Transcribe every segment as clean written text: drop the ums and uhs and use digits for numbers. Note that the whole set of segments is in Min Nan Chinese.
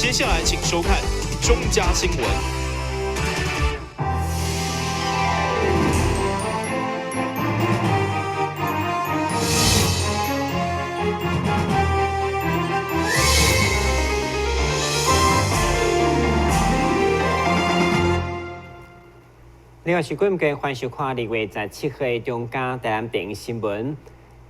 接下來請收看中嘉新聞。另外是今日歡迎收看2月17號的中嘉台南電新聞。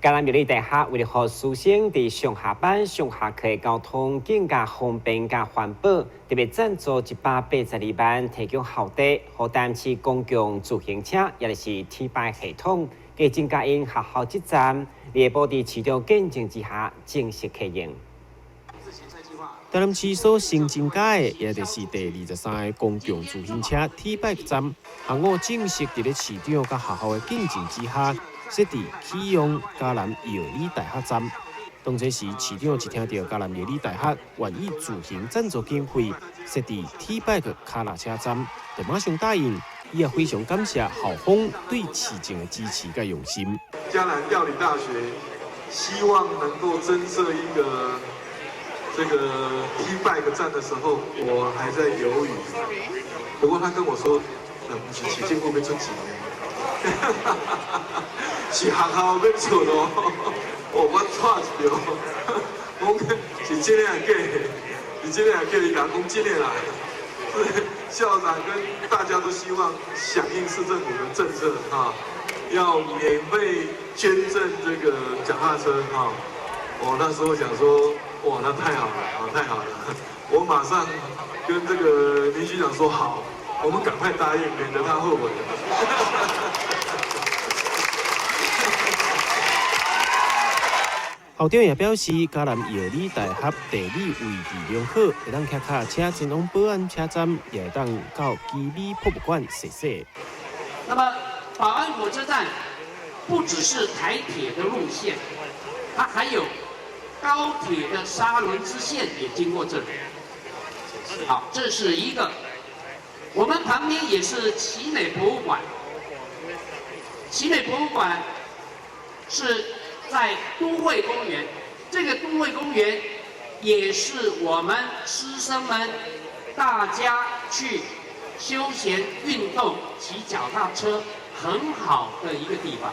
嘉南藥理大學為了予師生佇上下班、上下課的交通更加方便、佮環保，特別贊助182萬，提供校地，予台南市公共自行車，抑就是 T-Bike 系統，計增加𪜶學校這站，下晡佇市長見證之下正式啟用。台南市所新增加的，也就是第23個公共自行車 T-Bike 站，下午正式佇咧市長佮學校的見證之下，設佇啟用嘉南藥理大學站。當這時，市長一聽著嘉南藥理大學願意自行贊助經費設置 T-Bike 跤踏車站，就馬上答應。伊也非常感謝校方對市政的支持佮用心。嘉南藥理大學希望能夠增設一個這個 T-Bike 站的時候，我還在猶豫。不過他跟我說，毋是市政府欲出錢，是學校欲出哦。哦，我掣一趒，講是真的還假的？是真的還假的？伊共我講真的啦。校長跟大家都希望響應市政府的政策哈，要免費捐贈這個腳踏車哈。我那時候想說，哇，那太好了啊，太好了！我馬上跟這個林局長說好，我們趕快答應，免得他後悔。校長也表示，嘉南藥理大學地理位置良好，會當騎腳踏車前往保安車站，也會當到奇美博物館踅踅。那麼，保安火車站不只是台鐵的路線，它還有高鐵的沙崙支線也經過這裡。好，這是一個。我們旁邊也是奇美博物館。奇美博物館是在都會公園，這個都會公園也是我們師生們大家去休閒運動、騎腳踏車很好的一個地方。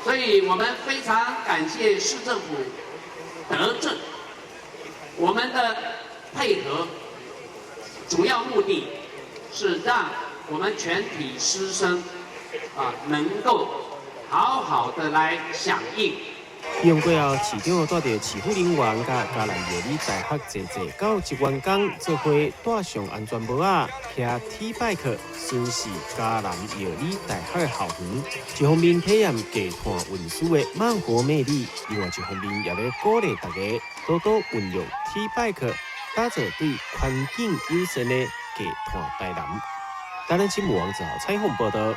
所以我們非常感謝市政府德政，我們的配合主要目的是讓我們全體師生啊能夠好好的來響應。用過後，市長帶著市府人員佮嘉南藥理大學濟濟教職員工做伙戴上安全帽仔，騎 T-Bike 巡視嘉南藥理大學的校園。一方面體驗低碳運輸的慢活魅力，另外一方面也咧鼓勵大家多多運用 T-Bike，打造對環境友善的低碳台南。台南新聞王子豪採訪報導。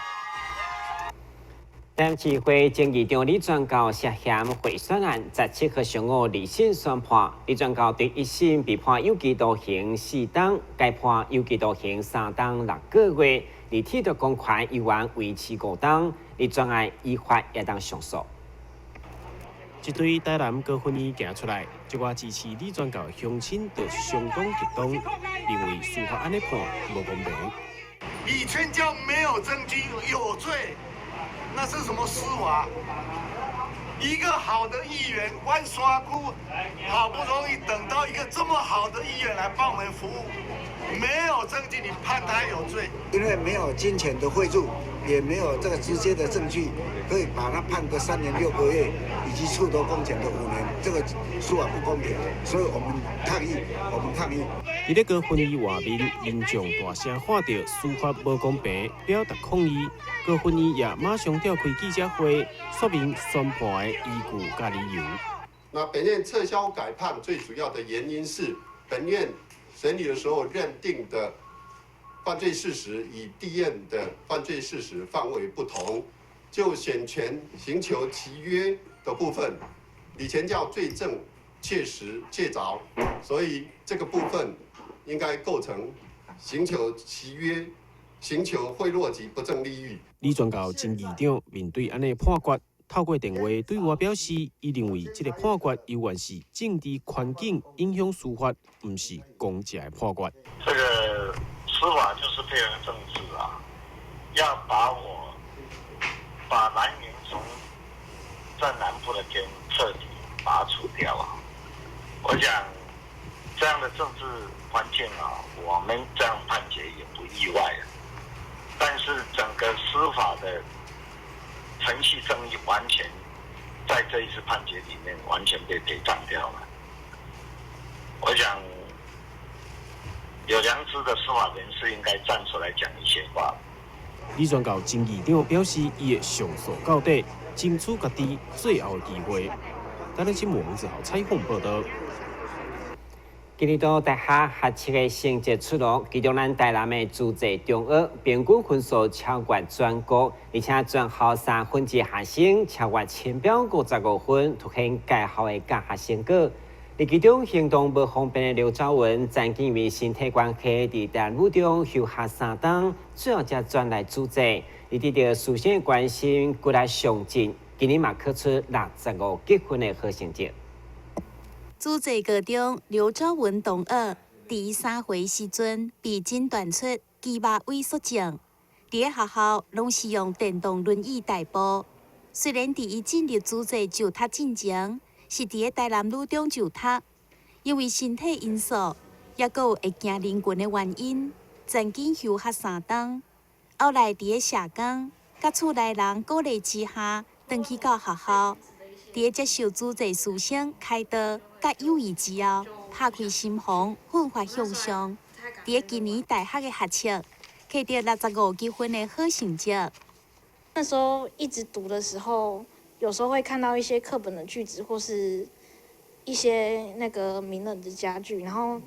台南市會前議長李全教涉嫌賄選案，17號上午二審宣判，李全教對一審被判有期徒刑4冬，改判有期徒刑3冬6個月，而剝奪公權猶原維持5冬。李全案依法會當上訴。一隊台南高分醫行出來，這寡支持李全教的鄉親就相當激動，認為司法按呢判無公平。李全教沒有證據有罪。那是什麼司法？一個好的議員，阮山區好不容易等到一個這麼好的議員來幫我們服務，沒有證據你判他有罪。因為沒有金錢的賄賂，也沒有這個直接的證據，可以把他判個3年6個月，以及褫奪公權的5年，這個司法不公平，所以我們抗議，我們抗議。佇咧高分醫外面，民眾大聲喊著司法無公平，表達抗議。高分醫也馬上召開記者會，說明宣判的依據佮理由。那本院撤銷改判最主要的原因是，本院審理的時候認定的犯罪事實與地院的犯罪事實範圍不同，就選權尋求契約的部分，李全教罪證確實確鑿，所以這個部分應該構成尋求契約、尋求賄賂及不正利益。李全教前議長面對按呢判決，透過電話對外表示，伊認為這個判決猶原是政治環境影響司法，毋是公正的判決。這個司法就是配合政治啊，要把我把藍營從在南部的根徹底拔除掉啊！我想這樣的政治環境啊，我們這樣判決也不意外啊。但是整個司法的程序正義完全在這一次判決裡面完全被陪葬掉了。我想有良知的司法人士應該站出來講一些話。李全教前議長表示，伊會上訴到底，爭取家己最後的機會。台南新聞王子豪採訪報道。今年度大學學測的成績出爐，其中咱台南的慈濟中學平均分數超越全國，而且全校1/3學生超越簽標55分，凸顯該校的教學成果。而其中行動無方便的劉昭文，曾經因為身體關係，佇台南女中休學3冬，最後才轉來自濟。伊得著師生的關心，骨力上進，今年嘛考出65級分的好成績。自濟高中劉昭文同學，佇3歲時陣被診斷出肌肉萎縮症，佇咧學校攏是用電動輪椅代步。雖然佇伊進入自濟就讀進前，是佇咧台南女中就讀，因為身體因素，抑閣有會驚人群的原因，曾經休學3冬。後來佇咧社工佮厝內人鼓勵之下，轉去到學校。佇咧接受自濟師生開導佮友誼之後，拍開心房，奮發向上。佇咧今年大學的學測，摕著65級分的好成績。那時候一直讀的時候，有時候會看到一些課本的句子，或是一些那個名人的佳句，然後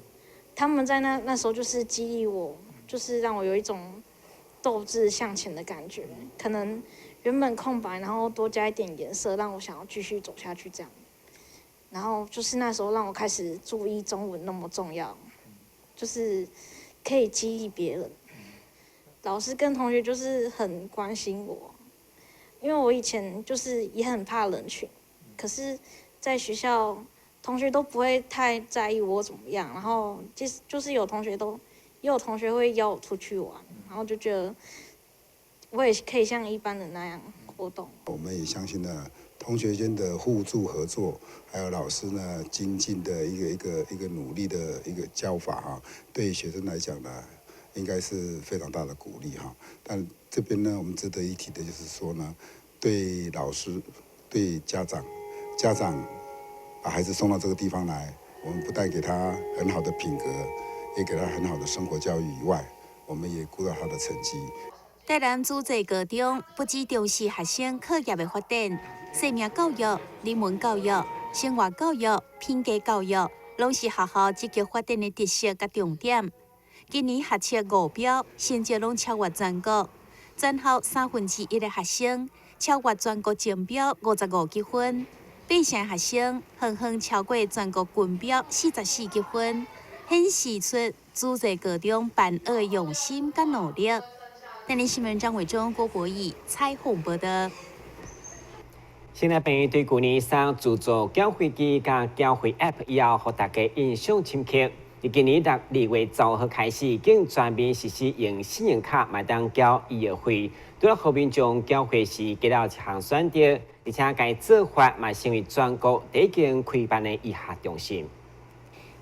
他們在那時候就是激勵我，就是讓我有一種鬥志向前的感覺。可能原本空白，然後多加一點顏色，讓我想要繼續走下去這樣。然後就是那時候讓我開始注意中文那麼重要，就是可以激勵別人。老師跟同學就是很關心我，因為我以前就是也很怕人群，可是在學校同學都不會太在意我怎麼樣，然後就是有同學都也有同學會邀我出去玩，然後就覺得我也可以像一般人那樣活動。我們也相信呢，同學間的互助合作，還有老師呢精進的一個努力的一個教法哈，對學生來講呢，應該是非常大的鼓勵哈。但這邊呢，我們值得一提的就是說呢，對老師、對家長，家長把孩子送到這個地方來，我們不但給他很好的品格，也給他很好的生活教育以外，我們也顧到他的成績。台南自濟高中不只重視學生課業的發展，生命教育、人文教育、生活教育、品格教育，攏是學校積極發展的特色佮重點。今年學測五標成績攏超越全國，全校1/3的學生超越全國總標55級分，八成學生遠遠超過全國均標44級分，顯示出自濟高中辦學的用心佮努力。台南新聞張偉忠、郭博義採訪報道。先來病院對舊年送自助繳費機佮繳費 App 以後，予大家印象深刻。佇今年6月15號開始，已經全面實施用信用卡嘛會當繳醫藥費，除了予民眾繳費時加了一項選擇，而且該做法嘛成為全國第一間開辦的醫學中心。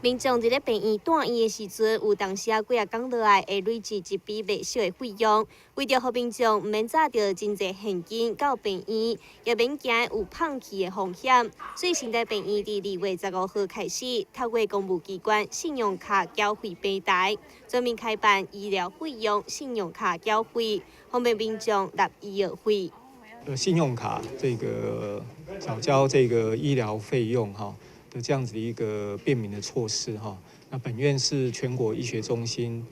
民眾佇咧病院住院的時陣，有當時仔幾仔工落來會累積一筆袂少的費用。為著予民眾毋免紮著真濟現金到病院，也免驚有膨去的風險，所以成大病院佇2月15號開始，透過公務機關信用卡繳費平台，全面開辦醫療費用信用卡繳費，方便民眾納醫藥費。信用卡這個繳交這個醫療費用哈的這樣子的一個便民的措施哈，那本院是全國醫學中心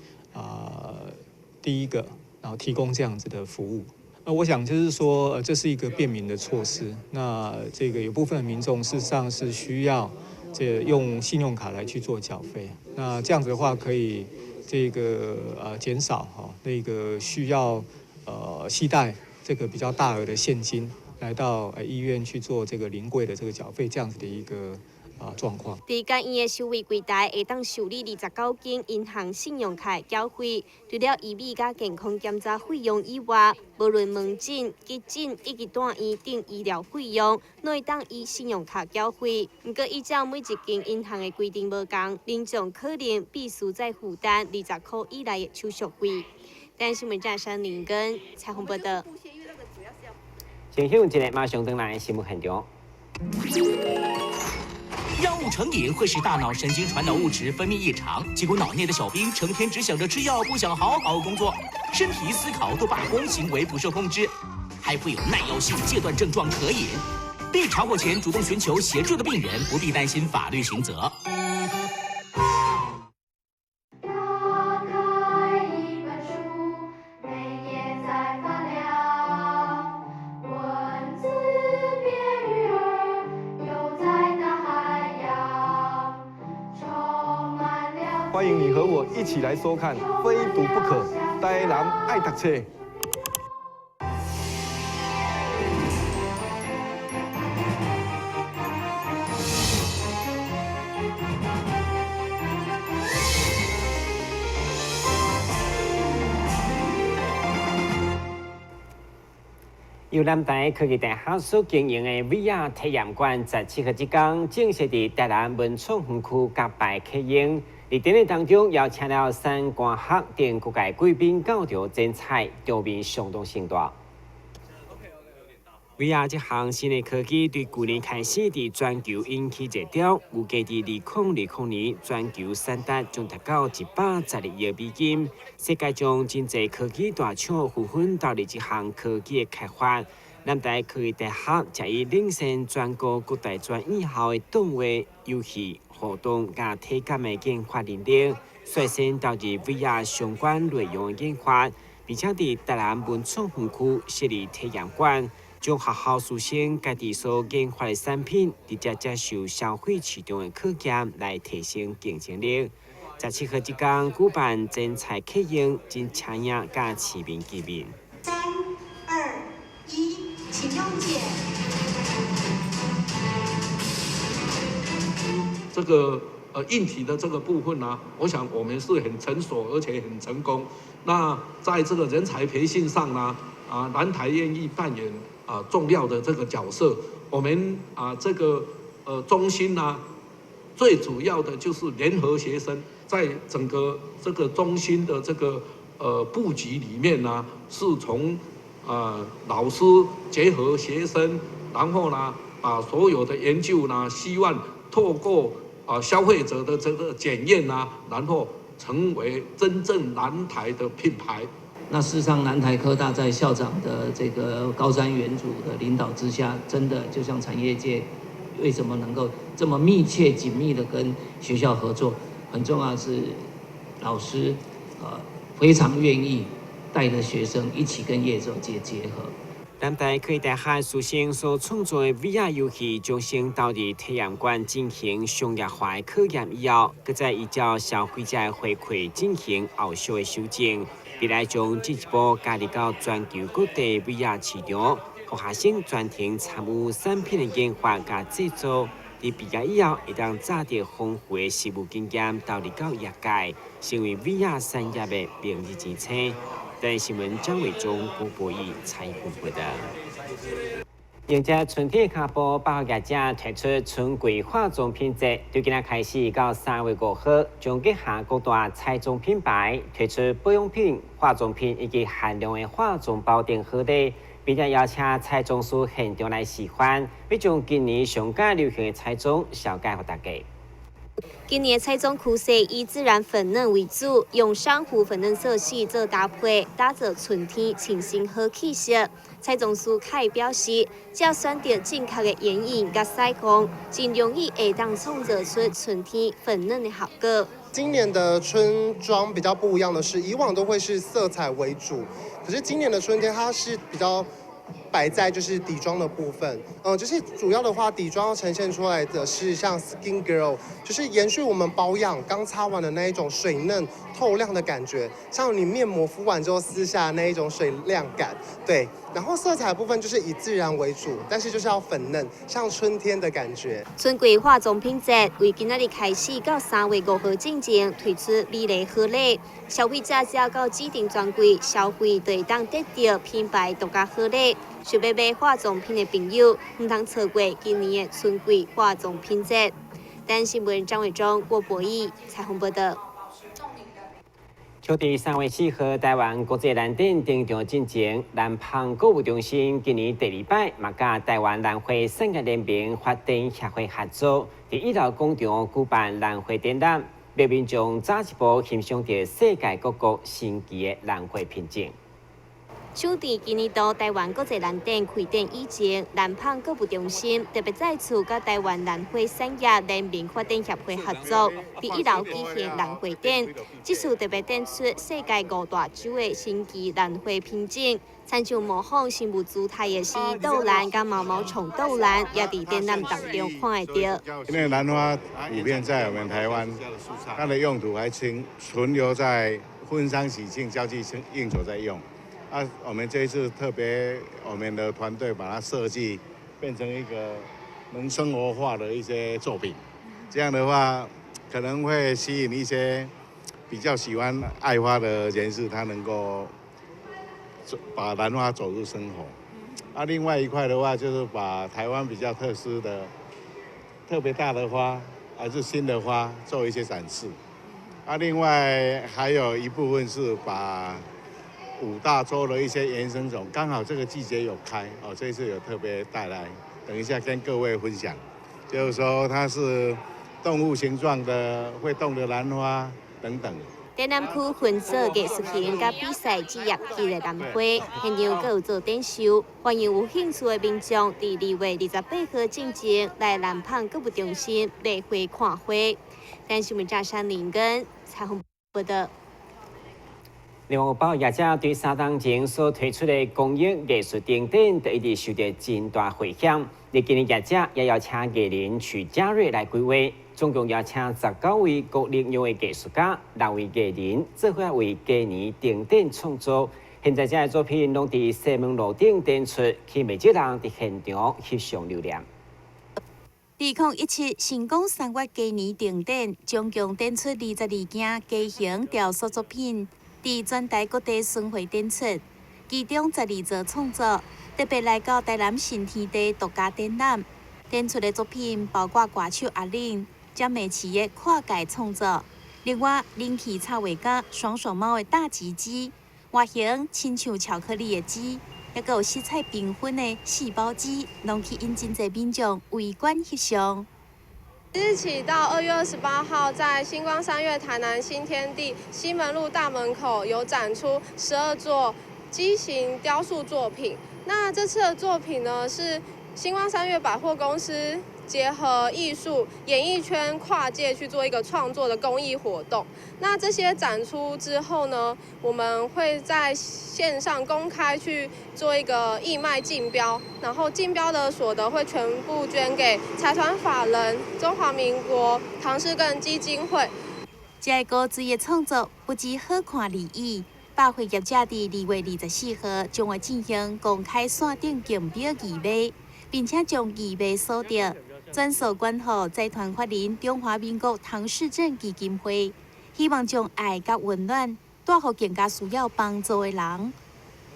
第一個，然後提供這樣子的服務。那我想就是說，這是一個便民的措施。那這個有部分的民眾事實上是需要這個用信用卡來去做繳費。那這樣子的話，可以這個減少哈那個需要攜帶這個比較大額的現金。來到醫院去做這個臨櫃的這個繳費這樣子的一個狀況。佇甲院的收費櫃台會當受理29間銀行信用卡繳費，除了醫美佮健康檢查費用以外，無論門診、急診以及住院等醫療費用，攏會當以信用卡繳費。毋過依照每一間銀行的規定無仝，民眾可能必須再負擔20箍以內的手續費。台視新聞張山林跟彩虹報道。先休息一下，馬上轉來新聞現場。藥物成癮會使大腦神經傳導物質分泌異常，結果腦內的小兵成天只想着吃藥，不想好好工作，身體思考都罷工，行為不受控制，還會有耐藥性戒斷症狀可引。被查獲前主動尋求協助的病人不必擔心法律刑責。歡迎你和我一起來收看《非讀不可》，台南愛讀冊。由南台科技大學所經營的 VR 體驗館，17號這天正式佇台南文創園區揭牌啟用。佇典禮當中，邀請了產官學等各界貴賓到場剪彩，場面相當盛大。VR 這項新的科技，對舊年開始佇全球引起熱潮，預計佇2020年全球產值將達到112億美金。世界上真濟科技大廠紛紛投入這項科技的開發。南台科技大學則以領先全國各大專院校的動畫、遊戲、互動佮體感的研發能力，率先投入 VR 相關內容的研發，並且佇台南文創園區設立體驗館，將學校師生家己所研發的產品，直接接受消費市場的考驗，來提升競爭力。17號這天舉辦剪彩啟用，真搶眼佮市民見面。3、2、1，請用剪。這個硬體的這個部分呢，我想我們是很成熟而且很成功。那在這個人才培訓上呢，南台願意扮演重要的這個角色。我們這個中心呢，最主要的就是聯合學生，在整個這個中心的這個布局裡面呢，是從老師結合學生，然後呢把所有的研究呢，希望透過消費者的這個檢驗啊，然後成為真正南台的品牌。那事實上，南台科大在校長的這個高瞻遠矚的領導之下，真的就像產業界為什麼能夠這麼密切緊密的跟學校合作，很重要是老師非常願意帶著學生一起跟業者結合。南台科技大學師生所創作的 VR 遊戲，將先投入體驗館進行商業化的考驗以後，閣再依照消費者的回饋進行後續的修正，未來將進一步加入到全球各地 VR 市場，予學生全程參與產品的研發佮製作。佇畢業以後，會當紮著豐富的實務經驗，投入到業界，成為 VR 產業的明日之星。台視新聞張偉忠、郭博義採訪報道。迎接春天的腳步，百貨業者推出春季化妝品節，對今仔開始到3月5號，將旗下各大彩妝品牌推出保養品、化妝品以及限量的化妝包等賀禮，並且邀請彩妝師現場來示範，欲將今年上蓋流行的彩妝紹介予大家。今年彩妝趨勢以自然粉嫩為主，用珊瑚粉嫩色系做搭配，打造春天清新好氣色。彩妝師凱表示，只要選擇正確的眼影佮腮紅，真容易會當創造出春天粉嫩的效果。今年的春裝比較不一樣的是，以往都會是色彩為主，可是今年的春天它是比較擺在就是底妝的部分。就是主要的話，底妝要呈現出來的是像 Skin Glow，就是延續我們保養剛擦完的那一種水嫩透亮的感覺，像你面膜敷完之後撕下那一種水亮感。對，然後色彩部分就是以自然為主，但是就是要粉嫩，像春天的感覺。春季化妝品節為今仔日開始到3月5號進前推出美麗賀禮，消費者只要到指定專櫃消費，就會當得著品牌獨家賀禮。想欲買化妝品的朋友，毋通錯過今年的春季化妝品節。台南新聞張偉忠、郭博義採訪報導。就佇3月4號，台灣國際蘭展登場進前，南方購物中心今年第二擺嘛佮台灣蘭花產業聯盟發展協會合作，佇一樓廣場舉辦蘭花展覽，欲民眾早一步欣賞著世界各國新奇的蘭花品種。首佇今年度台灣國際蘭展開展以前，南方購物中心特別再次佮台灣蘭花產業聯盟發展協會合作，佇一樓舉行蘭花展。這次特別展出世界五大洲的新奇蘭花品種，親像模仿生物姿態的蜥蜴豆蘭佮毛毛蟲豆蘭，也佇展覽當中看會著。因為蘭花普遍在我們台灣，它的用途還存留在婚喪喜慶、交際應酬在用。啊，我們這一次特別，我們的團隊把它設計變成一個能生活化的一些作品，這樣的話可能會吸引一些比較喜歡愛花的人士，他能夠把蘭花走入生活。啊，另外一塊的話，就是把台灣比較特殊的、特別大的花，還是新的花做一些展示。啊，另外還有一部分是把五大洲的一些原生種，剛好這個季節有開哦，這次有特別帶來，等一下跟各位分享。就是說它是動物形狀的會動的蘭花等等。展覽區分做藝術型佮比賽職業級的蘭花，現場閣有做展售，歡迎有興趣的民眾佇2月28號進前來南方購物中心買花看花。台南新聞張山林跟采訪報導。另外，有業者對3冬前所推出的公益藝術燈展，就一直受著真大迴響。而今年業者也邀請藝人徐嘉瑞來規劃，總共邀請19位各領域的藝術家、六位藝人，做伙為今年燈展創作。現在這个作品攏佇西門路頂展出，吸引袂少人佇現場翕相留念。2017星光三月嘉年燈展，總共展出22件雞形雕塑作品。佇全台各地巡迴展出，其中12座創作特別來到台南新天地獨家展覽。展出的作品包括歌手阿玲、蔣美琪的跨界創作，另外人氣插畫家雙雙貓的大吉雞，外形親像巧克力的雞，抑閣有色彩繽紛的細胞雞，攏吸引真濟民眾圍觀翕相。即日起到2月28號，在新光三越台南新天地西門路大門口有展出12座雞形雕塑作品。那這次的作品呢，是新光三越百貨公司結合藝術、演藝圈跨界去做一個創作的公益活動。那這些展出之後呢，我們會在線上公開去做一個義賣競標，然後競標的所得會全部捐給財團法人中華民國唐氏症基金會。這個高水的創作不止好看而已，百貨業者佇2月24號將會進行公開線頂競標義賣，並且將義賣所得全數捐予財團法人中華民國唐氏症基金會，希望將愛佮溫暖帶予更加需要幫助的人。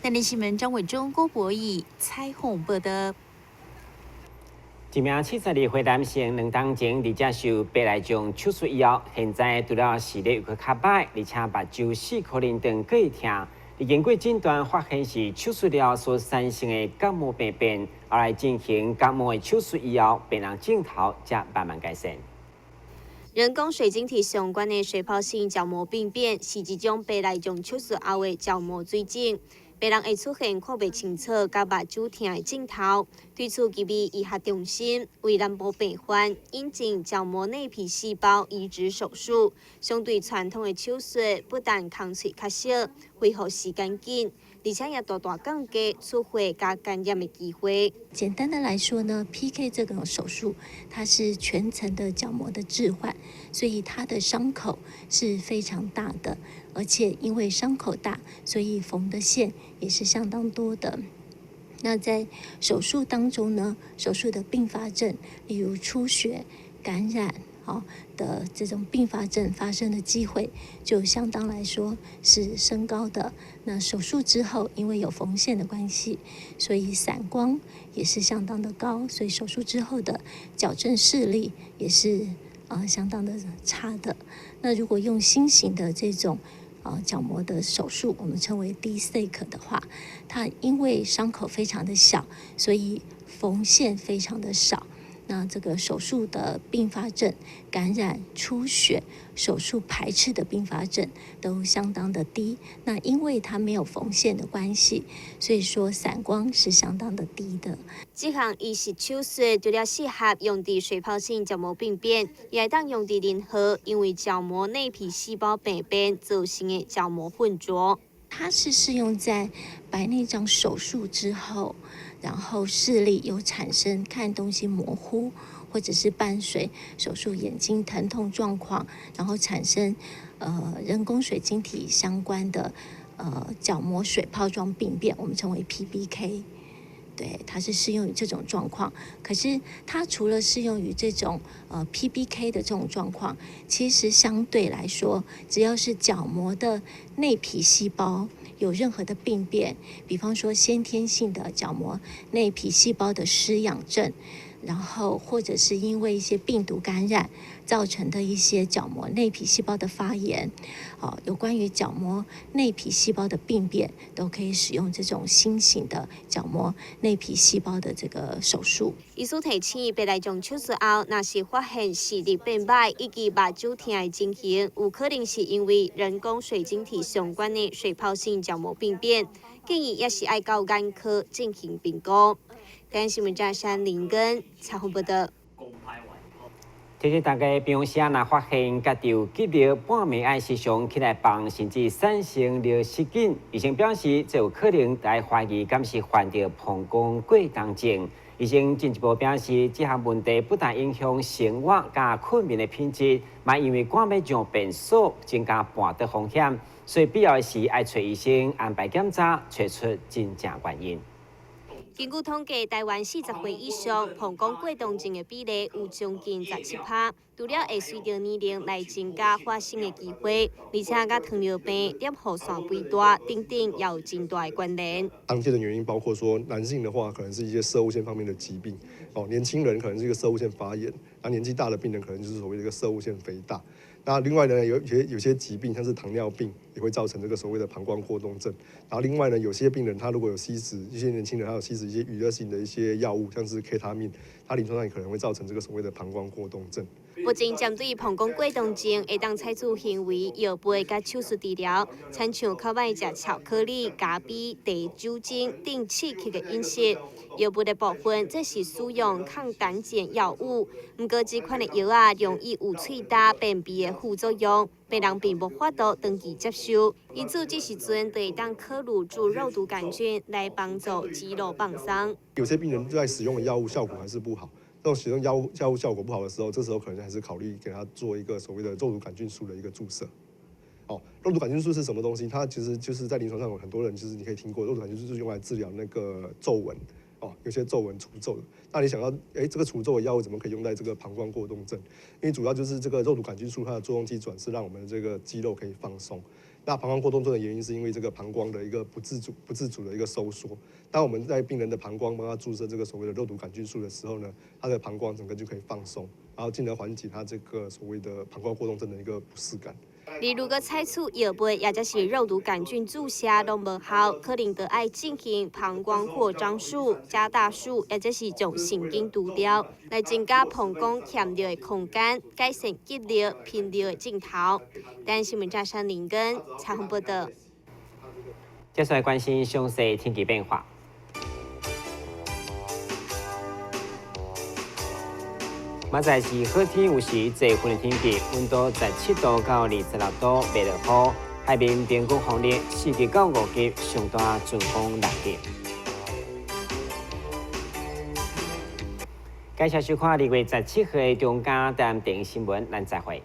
台南新聞張偉忠、郭博義採訪報導。一名72歲男性2冬前佇接受白內障手術以後，現在除了視力閣較䆀，而且目睭四顆輪頓閣會疼。經過診斷發現是手術了所產生的角膜病變，後來進行角膜的手術以後，病人鏡頭才慢慢改善。人工水晶體相關的水泡性角膜病變是一種白內障手術後的角膜水腫。病人會出現看袂清楚、佮目睭疼的症頭。對此，吉美醫學中心為南部病患引進角膜內皮細胞移植手術，相對傳統的手術，不但工序較少，恢復時間緊，而且也大大降低出血佮感染的機會。簡單的來說呢，PK 這個手術，它是全層的角膜的置換，所以它的傷口是非常大的，而且因為傷口大，所以縫的線也是相當多的。那在手術當中呢，手術的併發症，例如出血、感染，的這種併發症發生的機會，就相當來說是升高的。那手術之後，因為有縫線的關係，所以散光也是相當的高，所以手術之後的矯正視力也是相當的差的。那如果用新型的這種角膜的手術，我們稱為 DSAEK 的話，它因為傷口非常的小，所以縫線非常的少。那這個手術的併發症、感染、出血、手術排斥的併發症都相當的低。那因為它沒有縫線的關係，所以說散光是相當的低的。這項移植手術除了適合用佇水泡性角膜病變，也會當用佇任何因為角膜內皮細胞病變造成的角膜混濁。它是適用在白內障手術之後，然後視力有產生看東西模糊，或者是伴隨手術眼睛疼痛狀況，然後產生人工水晶體相關的角膜水泡狀病變，我們稱為 PBK。對，它是適用於這種狀況。可是它除了適用於這種PBK 的這種狀況，其實相對來說，只要是角膜的內皮細胞有任何的病變，比方說先天性的角膜內皮細胞的失養症，然後或者是因為一些病毒感染造成的一些角膜內皮細胞的發炎，有關於角膜內皮細胞的病變，都可以使用這種新型的角膜內皮細胞的這個手術。醫師提醒，白內障手術後，若是發現視力變䆀以及目睭疼的情形，有可能是因為人工水晶體相關的水泡性角膜病變，建議也是愛到眼科進行評估。台灣新聞記者林根採訪報道。提醒大家，平常時若發現家己有結尿，半暝愛時常起來放，甚至產生尿失禁，醫生表示，這有可能會懷疑敢是患著膀胱過動症。醫生進一步表示，這項問題不但影響生活佮睏眠的品質，嘛因為趕欲上便所，增加絆倒風險，所以必要時愛揣醫生安排檢查，揣出真正原因。根據統計，台灣40歲以上膀胱過動症的比例有將近17%，除了會隨著年齡來增加發生的機會，而且佮糖尿病、攝護腺肥大等等也有真大的關聯。常見的原因包括說，男性的話可能是一些攝護腺方面的疾病，年輕人可能是一個攝護腺發炎，那年紀大的病人可能就是所謂的一個攝護腺肥大。那另外呢，有些疾病，像是糖尿病，也會造成這個所謂的膀胱過動症。然後另外呢，有些病人他如果有吸食，一些年輕人他有吸食一些娛樂性的一些藥物，像是 K 他命，他臨床上也可能會造成這個所謂的膀胱過動症。目前針對膀胱過動症，會當採取行為、藥物佮手術治療，親像較愛食巧克力、咖啡、茶、酒精等刺激的飲食。藥物的部分，則是使用抗膽鹼藥物。毋過這款的藥仔容易有喙焦、便秘的副作用，病人並無法度長期接受。因此，這時陣就會當考慮注肉毒桿菌來幫助肌肉放鬆。有些病人在使用的藥物效果還是不好。這種使用藥物效果不好的時候，這時候可能還是考慮給他做一個所謂的肉毒桿菌素的一個注射。肉毒桿菌素是什麼東西？它其實就是在臨床上有很多人就是你可以聽過，肉毒桿菌素是用來治療那個皺紋。有些皺紋除皺的。那你想要，這個除皺的藥物怎麼可以用在這個膀胱過動症？因為主要就是這個肉毒桿菌素它的作用機轉是讓我們的這個肌肉可以放鬆。那膀胱過動症的原因是因為這個膀胱的一個不自主的一個收縮。當我們在病人的膀胱幫他注射這個所謂的肉毒桿菌素的時候呢，他的膀胱整個就可以放鬆，然後進而緩解他這個所謂的膀胱過動症的一個不適感。而如果採取藥物，或者是肉毒桿菌注射攏無效，可能就愛進行膀胱擴張術、加大術，或者是將神經除掉，來增加膀胱潛尿的空間，改善結尿、頻尿的症頭。台灣新聞記者林根採訪報道。接下來關心詳細天氣變化。明仔載是好天，有時濟雲的天氣，溫度17度到26度，袂落雨。海面平均風力4級到5級，上大陣風6級。感謝收看2月17號的中嘉台南電視新聞，咱再會。